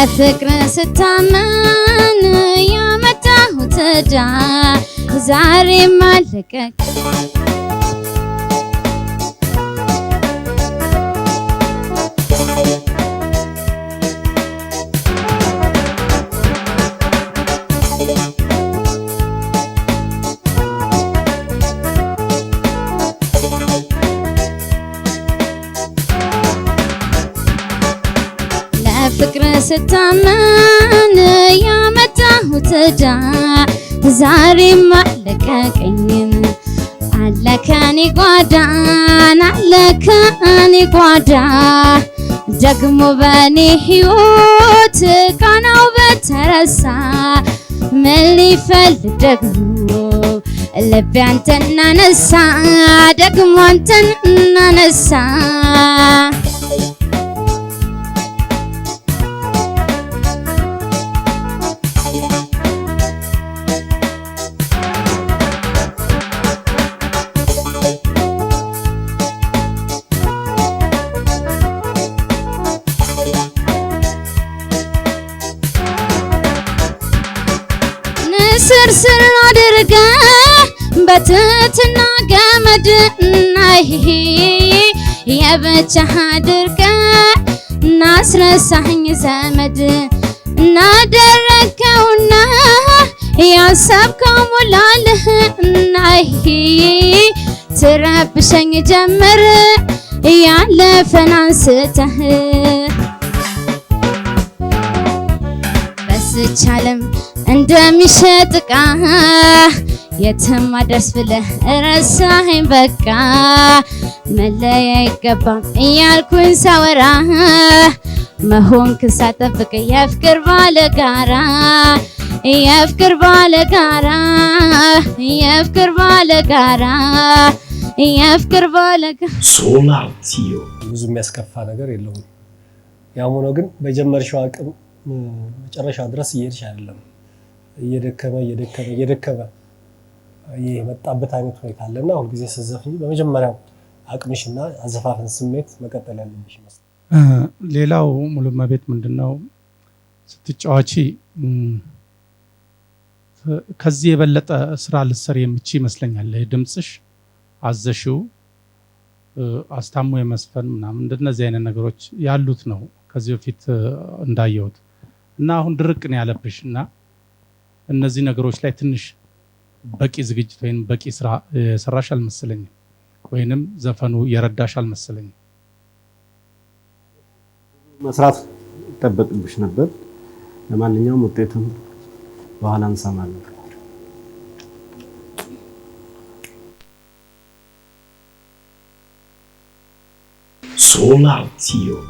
ለፍቅር ስታመን ያመጣሁት ዕዳ ዛሬም አለቀቅ። ለፍቅር ስታመን ያመጣሁት ዕዳ ዛሬም አለቀቀኝም፣ አለ ከኔ ጓዳን አለ ከኔ ጓዳ። ደግሞ በኔ ሕይወት ቃናው በተረሳ ምን ሊፈልግ ደግሞ ልቤ አንተን አነሳ፣ ደግሞ አንተን አነሳ። ንስርስር አድርገ በትትና ገመድ ናይ የብቻህ አድርገ እናስረሳኸኝ ዘመድ እናደረግከውና ያሰብከው ሞላልህ ናይ ትረብሸኝ ጀመር ያለፈን አንስተህ። በስቻለም እንደሚሸጥ ዕቃ የትም አደርስ ብለህ ረሳኸኝ በቃ። መለያ አይገባም እያልኩኝ ሳወራ መሆንክን ሳጠብቅ የፍቅር ባለጋራ፣ የፍቅር ባለጋራ፣ የፍቅር ባለጋራ፣ የፍቅር ባለጋራ። ሶላር ቲዩብ። ብዙ የሚያስከፋ ነገር የለውም። ያም ሆኖ ግን በጀመርሽው አቅም መጨረሻ ድረስ እየሄድሽ አይደለም። እየደከመ እየደከመ እየደከመ የመጣበት አይነት ሁኔታ አለ እና ሁልጊዜ ስትዘፍኚ በመጀመሪያው አቅምሽና አዘፋፈን ስሜት መቀጠል ያለብሽ ይመስላል። ሌላው ሙሉመቤት ምንድነው ስትጫዋቺ ከዚህ የበለጠ ስራ ልትሰሪ የምትችይ ይመስለኛል። ድምፅሽ አዘሽው አስታሞ የመስፈን ምናምን እንደነዚህ አይነት ነገሮች ያሉት ነው ከዚህ በፊት እንዳየሁት። እና አሁን ድርቅ ነው ያለብሽ እና እነዚህ ነገሮች ላይ ትንሽ በቂ ዝግጅት ወይም በቂ ስራ የሰራሽ አልመሰለኝም፣ ወይንም ዘፈኑ የረዳሽ አልመሰለኝም። መስራት ይጠበቅብሽ ነበር። ለማንኛውም ውጤቱን በኋላ እንሰማለን። ሶላር ቲዩብ።